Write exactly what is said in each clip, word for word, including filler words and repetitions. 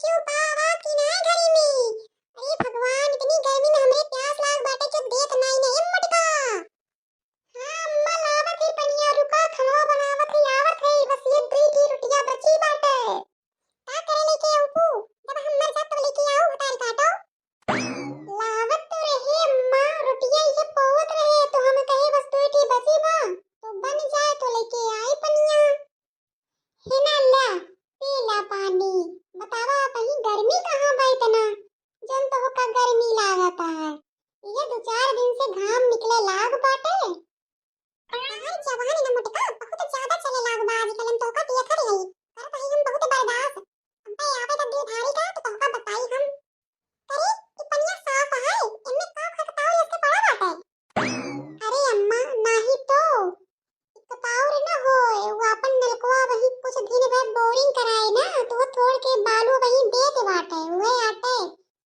लिट्टी उपावा कि ना घरी में? अरे भगवान, इतनी गर्मी में हमरे प्यास लाग बाटे, क्यों देत नाई ने, ए मोटका? हाँ अम्मा, लावत ही पनिया, रुका, खाना बनावत ही, आवत ही, बस ये दुई ठी रोटिया बची बाटे। का करे लेके आऊ पू? जब हम मर जाब तब लेके आऊ, भतारी काटो। लावत तो रहे अम्मा, रोटिया ये पोवत रहे, तो हम कहे बस दुई ठी बची बा, तो बन जाए तो लेके आई पनिया। हे ना ला, पी ला पानी। बतावा, अबहीं गर्मी कहाँ बा इतना, जौन तोहका गर्मी लागत है? ये दो चार दिन से घाम निकले लाग बाटे। तहार जवानी न मोटका बहुत ज्यादा चले लाग बा आजकल, हम तोहका देखत हई, करत हई हम बहुत बर्दाश्त। अबे आवे त गिरधारी का तो तोहका बताई हम। करे, ई पनिया साफ है, एमे का खकताउर इसके पड़ा बाटे? अरे अम्मा, नाही तो, ई कताउर न होए, वो अपन नलकवा वही कुछ दिन बाद बोरिंग कराए ना, तो वो तोड़ के बालू वही दे दे बाटे, उहे आटे।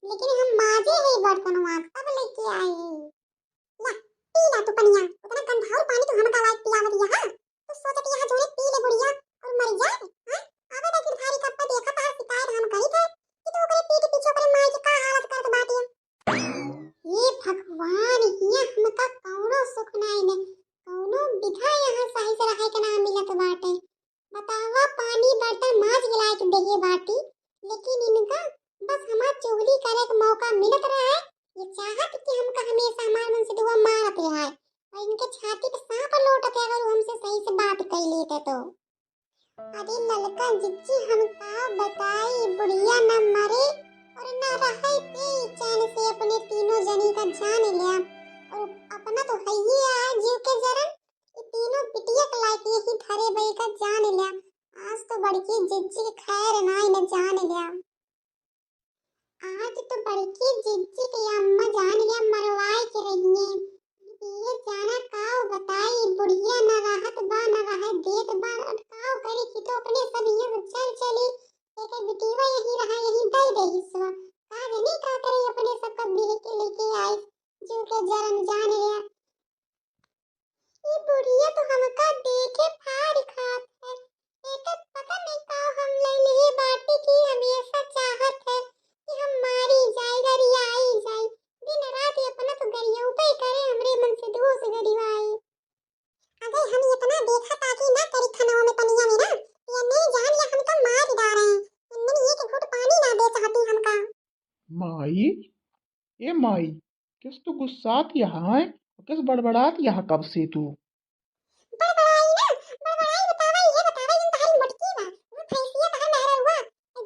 लेकिन हम माजे है बर्तनवा, तब लेके आए हैं। ला, पी ला तू पनिया, उतना गंधाउर पानी तू हमका लायक पियावत यहाँ। तू सोचत यहाँ जोरे पी ले बुढ़िया और मर जा, हाँ? आवे दा गिरधारी का, अब्बे देखा तहार शिकायत हम करी थे कि तू ओकरे पीठ पीछे ओकरे माई के का हालत करत बाटे। हे भगवान, हियाँ हमका कौनो सुख नाई ने, कौनो बिघा यहाँ सही से रहे के ना मिलत बाटे। बतावा, पानी बर्तन माज के लायक देहे बाटी, लेकिन इनका बस हमार चुगली करे के मौका मिलत रहे। ये चाहत कि हमका हमेशा हमार मन से दुआ मारत रहे और इनके छाती पे सांप लोटत है अगर वो हमसे सही से बात कर लेते तो। अरे ललका जिज्जी, हम का बताई, बुढ़िया न मरे और न रहे पे चैन से अपने तीनों जनी का जान लिया। और अपना तो हइये आए जीव के जरन, ये तीनों बिटिया के लायक यही धरे बई का जान लिया। आज तो बड़की जिज्जी के खैर ना, इन्हें जान लिया। आज तो बड़की जिज्जी के अम्मा जान लिया मरवाए के रहिए। ये जाना का बताई, बुढ़िया न रहत बा न रहे देत बा, अब का करी कि तो अपने सब यहाँ से चल चली, एक बिटिया यही रहा, यही दे दे हिस्सा। का जाने का करे, अपने सब का बिह के लेके आई, जीव के जरन जान लिया। ई बुढ़िया तो हमका देखे फाड़ खात है। एकर पता नहीं का हम लइले बाटी कि हमेशा चाहत है कि हम मारी जाई, गरियाई जाई। दिन रात ये अपना तो गरियउबे करे, हमरे मन से दोष गरिवाई। अगर हम इतना देखा ताकि ना करी खनवा में पनिया में ना, ये नहीं जान या हमका मार डारे। इन्हन एक घूट पानी ना दे चाहती हमका। माई, ए माई, कस तू गुस्सात यहाँ है? कस बड़बड़ात यहाँ कब से तू? बड़बड़ाई ना, बड़बड़ाई बतावा, ये बतावा, जौन तहारी मोटकी बा, वो भैंसिया तहार मेहररुआ,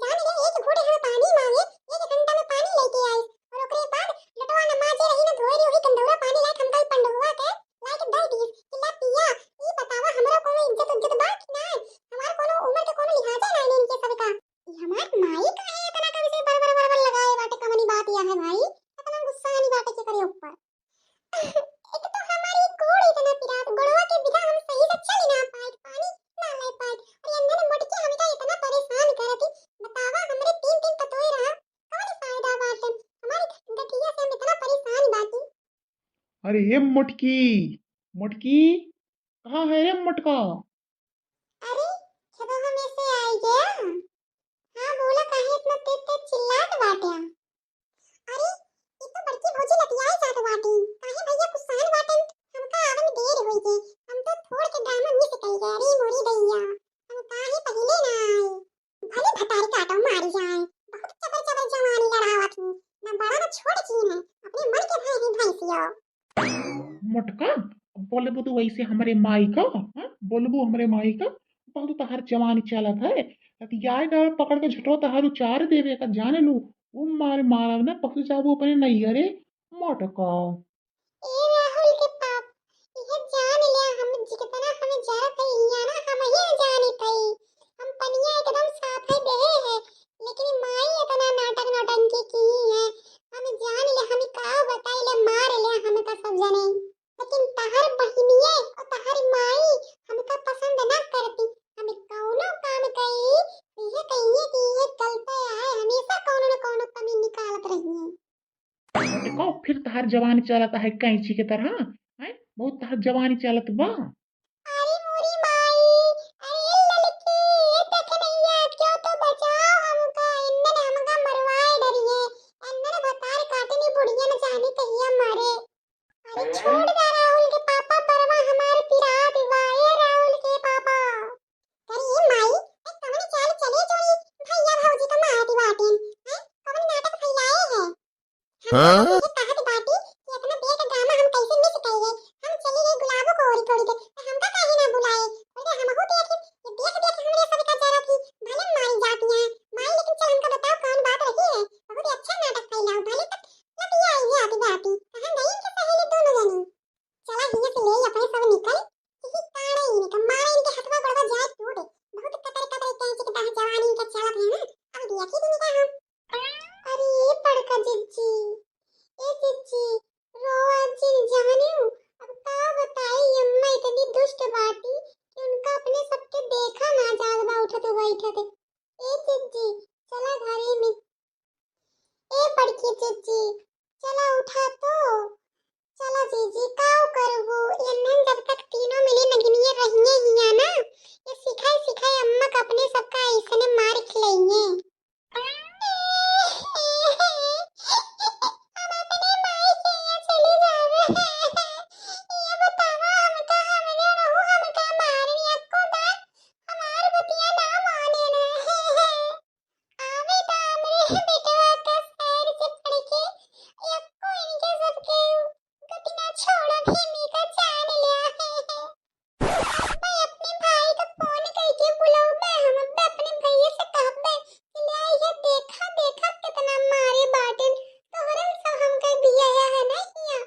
जान ले एक घूंट हम पानी मांगे, एक घंटा में पानी लेके आई, और ओकरे बाद लोटवा न माजे रही, न धोए रही, वही गंदौरा पानी लाके हमका ई पंडहुआ के लाके दे दी कि ला पिया। ई बतावा, हमरो कोनो इज्जत उज्जत बा कि ना? हमार कोनो उम्र के कोनो लिहाजा ना इनके सबका। ई हमार माई काहे इतना कब से बड़बड़ बड़बड़ लगाए बाटे, कवनी बात या है भाई, इतना गुस्सा आनी बाटे के करे ऊपर? एक तो हमारी गोड़ इतना पिरात, गोड़वा के बिना हम सही से चल ना पाए, पानी ना ले पाए, और ये अंदर मोटकी हमका इतना परेशान करत ही। बतावा, हमरे तीन तीन पतोई रहा, कौन फायदा बाटे? हमारी गठिया से हम इतना परेशान बाटी। अरे हे मोटकी, मोटकी, कहाँ है रे मोटका? अरे, खेतवा में से आई गया। हाँ, बोला, काहे इतना तेज तेज चिल्लात बाटे? अरे, ई तो बड़की भौजी लतियाई जात बाटी। काहे भैया गुस्सान बाटन? हमका आवे में देर होई गई। हम तो थोड़ के ड्रामा मिस कई गए। अरे मोरी दैया, हम काहे पहिले ना आए? भले भतारी काटो मारी जाए, बहुत चबर चबर जवानी लड़ावत ही। ना बड़ा ना छोट चीन है, अपने मन के भाई ही भैंसियो। मोटका, बोलबू तू वैसे हमरे माई का, हाँ? बोलबू हमरे माई का? बहुत तहार जवानी चलत है, लतियाए डाल पकड़ के झटो तहार उचार देवे का जान लू। वो मार मारब ना, पसु जाबू अपने नैहरे, मोटका। ए राहुल के पाप, यह जान लिया, हम जितना हमें जरूरत है, यहाँ ना हम ही जानी थई। हम पनिया एकदम साफ है देहे है, लेकिन माई इतना नाटक नौटंकी की है। हम जान ले, हम का बताई ले, मार ले हमका सब जने। लेकिन तहर बहिनिये और तहर माई हमका पसंद ना करती। हम कौनो काम करी, तो यह कहिए कि यह गलते आए, हमेशा कौनो न कौनो कमी निकालत रहिए। मोटको, फिर तहार जवानी चलत है कैंची के तरह, हैं? बहुत तहार जवानी चलत बा। अरे मोरी माई, अरे ललकी, ए देखनैया, क्यों तो बचाओ हमका, इन्नन हमका हाँ? ये कहत बाटी कि इतना बेग ड्रामा हम कैसे मिस कर गए। हम चली गई गुलाबो को ओरी थोड़ी देर, तो हमका काहे ना बुलाए? बोले हमहू देखी, ये देख देख हमरे सब का जरा थी, भले मारी जाती हैं। माई लेकिन चल हमका बताओ कौन बात रही है? बहुत ही अच्छा नाटक कैला हो, भले तक लतिया आई है आती जाती। कहाँ गई इनके सहेली दोनों जनी? चला हियाँ से ले अपने सब निकल, यही काढ़े इनका, मारे इनके हथवा गोड़वा जाए टूट। बहुत कतरे कतरे कैंची के तरह जवानी इनका चलत है ना, अब देखी दिन का हम। अरे ये बड़का जिज्जी, ए जिज्जी, रोवा जिन जानियो, अब का बताई, अम्मा इतनी दुष्ट बाटी कि उनका अपने सबके देखा ना जात बा उठत बैठत। ए जिज्जी, चला घरे में। ए बड़की जिज्जी, चला उठा तो। चला जीजी, का करबू? एन्हन जब तक तीनों मिली नगिनिया रहिए हिया ना, ये सिखाई सिखाई अम्मा का अपने सबका ऐसने मार खिलाइए। हम अपने माई के यहाँ चली जावे। ये बतावा हमका, हमरे रहू हमका मारी, एको दान हमार बतिया ना माने ना। आवे दा हमरे बेटवा का शहर से पढ़ के, एको इनके सबके गति ना छोड़ा, भीमी का जान लिया है। अब्बे अपने भाई का फोन करके बुलाओ, मैं हम अब्बे अपने भैया से कहबे कि ले आई है, देखा, देखा कितना मारे बाटिन, तोहरन सब हमके बिया है ना हिया,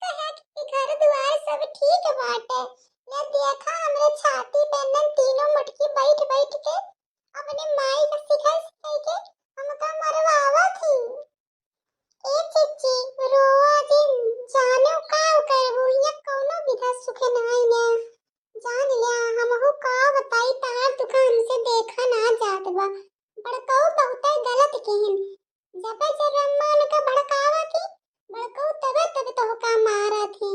कहे कि घर दुआर सब ठीक बाटे, ले देखा हमरे छाती पे नन तीनों मटकी बैठ बैठ के अपने माई का सिखाई सिखाई के हमका मरवावा थी। ए चिच्ची, रोवा जिन, जानो का करबू, यहाँ कौनो विधा सुख नाई ना। जान लिया, हमहू का बताई, तार दुख हमसे देखा ना जात बा। बड़कऊ बहुते गलत किहिन। जब जब अम्मा उनका भड़कावा थी, बड़कऊ तबे तबे तोहका मारा थी।